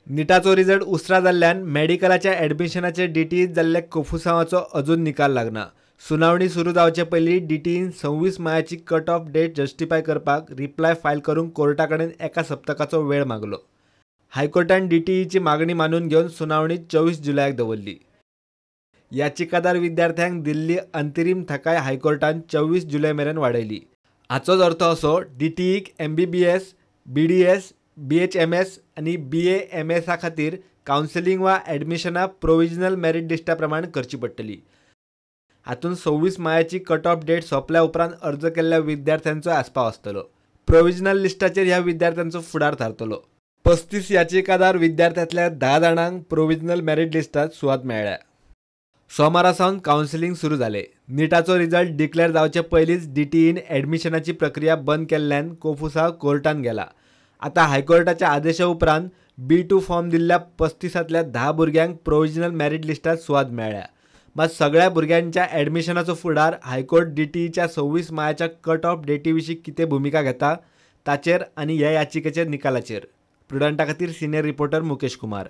निटाचो result उसरा जाल्ल्यान मेडिकलाच्या ॲडमिशनाचे डीटीईत जाल्ल्या कोफुसांवाचो अजून निकाल लागना. सुनावणी सुरू जावचे पयलीं डीटीईन 26 मायाची कट ऑफ डेट जस्टिफाय करपाक रिप्लाय फायल करूंक कोर्टा कडेन एका सप्तकाचो वेळ मागलो. हायकोर्टान डीटीईची मागणी मानून घेवन सुनावणी 24 जुलयाक दवरली. याचिकादार विद्यार्थ्यांक दिल्ली अंतरीम थाकाय हायकोर्टान 24 जुलय मेरेन वाडयली. हाचोच अर्थ असो डीटीईक MBBS, BDS, BHMS आनी BAMSA खातीर कावन्सिलिंग वा ॲडमिशनां प्रोविजनल मेरीट लिस्टा प्रमाण करची पडटली. हातूंत 26 मायाची कट ऑफ डेट सोंपल्या उपरांत अर्ज केल्ल्या विद्यार्थ्यांचो आस्पाव आसतलो. प्रोविजनल लिस्टाचेर ह्या विद्यार्थ्यांचो फुडार थारतलो. 35 याचिकादार विद्यार्थ्यांतल्या 10 जाणांक प्रोविजनल मेरीट लिस्टांत सुवात मेळ्ळ्या. सोमारा सावन कावन्सिलिंग सुरू जालें. निटाचो रिजल्ट डिक्लेअर जावचे पयलींच डीटीईन ॲडमिशनाची प्रक्रिया बंद केल्ल्यान कोफुसांव कोर्टान गेला. आतां हायकोर्टाच्या आदेशा उपरांत B2 form दिल्ल्या 35तल्या 10 भुरग्यांक प्रोविजनल मेरीट लिस्टांत सुवात मेळ्ळ्या. मात सगळ्या भुरग्यांच्या ॲडमिशनाचो फुडार हायकोर्ट डीटीईच्या 26 मायाच्या कट ऑफ डेटी विशीं कितें भुमिका घेता ताचेर आनी ह्या याचिकेच्या निकालाचेर. प्रुडंटा खातीर सिनियर रिपोर्टर मुकेश कुमार.